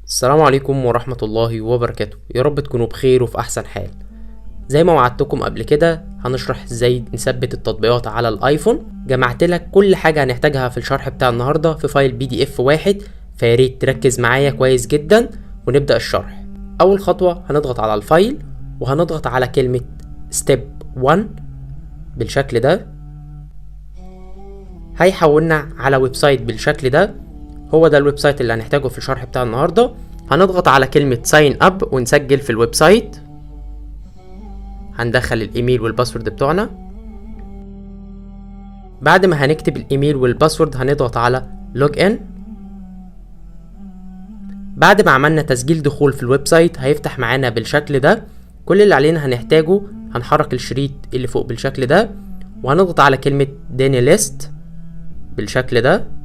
السلام عليكم ورحمة الله وبركاته. يا رب تكونوا بخير وفي أحسن حال. زي ما وعدتكم قبل كده هنشرح ازاي نثبت التطبيقات على الايفون. جمعت لك كل حاجة هنحتاجها في الشرح بتاع النهاردة في file PDF واحد، فياريت تركز معايا كويس جدا ونبدأ الشرح. أول خطوة هنضغط على ال file وهنضغط على كلمة step 1 بالشكل ده، هيحولنا على website بالشكل ده. هو ده ال website اللي هنحتاجه في الشرح بتاع النهارده. هنضغط على كلمة sign up ونسجل في ال website. هندخل ال email وال password بتوعنا. بعد ما هنكتب ال email وال password هنضغط على log in. بعد ما عملنا تسجيل دخول في ال website هيفتح معانا بالشكل ده. كل اللي علينا هنحتاجه هنحرك الشريط اللي فوق بالشكل ده وهنضغط على كلمة Deny list بالشكل ده،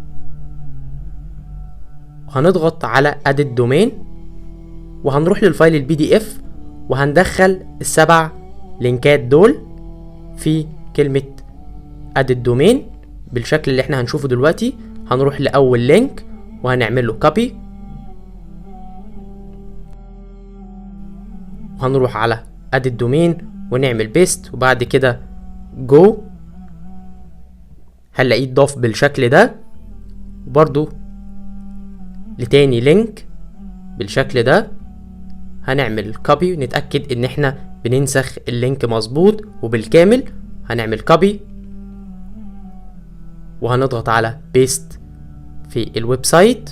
وهنضغط على Edit Domain وهنروح لل file ال PDF وهندخل السبع لينكات دول في كلمة Edit Domain بالشكل اللي احنا هنشوفه دلوقتي. هنروح لأول link وهنعمل له copy، وهنروح على Edit Domain ونعمل paste، وبعد كده Go. هنلاقيه اتضاف بالشكل ده. وبرضو لتاني link بالشكل ده هنعمل copy ونتأكد ان احنا بننسخ ال link مظبوط وبالكامل. هنعمل copy وهنضغط على paste في ال website.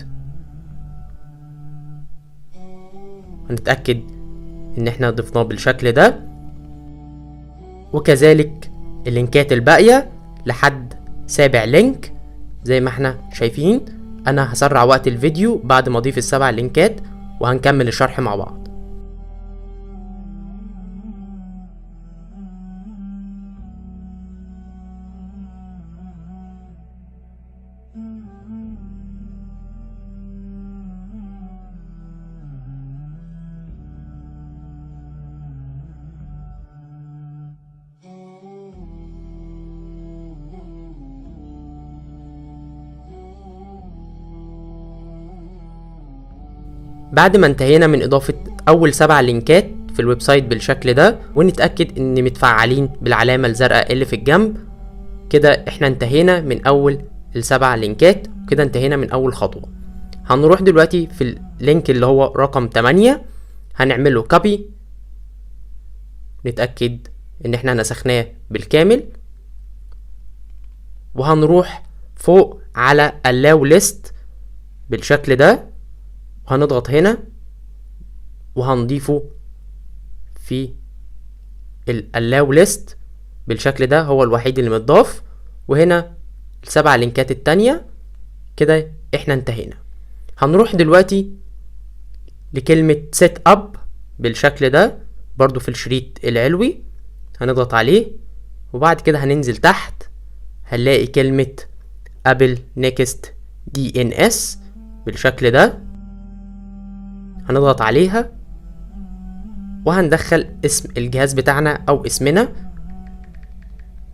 هنتأكد ان احنا ضفناه بالشكل ده، وكذلك اللينكات الباقية لحد سابع link زي ما احنا شايفين. انا هسرع وقت الفيديو بعد ما اضيف السبع لينكات وهنكمل الشرح مع بعض. بعد ما انتهينا من اضافة اول 7 لينكات في ال website بالشكل ده ونتأكد ان متفعلين بالعلامة الزرقاء اللي في الجنب، كده احنا انتهينا من اول السبع لينكات، وكده انتهينا من اول خطوة. هنروح دلوقتي في ال link اللي هو رقم 8، هنعمله copy، نتأكد ان احنا نسخناه بالكامل، وهنروح فوق على allow list بالشكل ده، وهنضغط هنا وهنضيفه في ال allow list بالشكل ده، هو الوحيد اللي متضاف. وهنا السبع لينكات التانية. كده احنا انتهينا. هنروح دلوقتي لكلمة set up بالشكل ده برضو في الشريط العلوي، هنضغط عليه وبعد كده هننزل تحت هنلاقي كلمة Apple Next DNS بالشكل ده، هنضغط عليها وهندخل اسم الجهاز بتاعنا او اسمنا.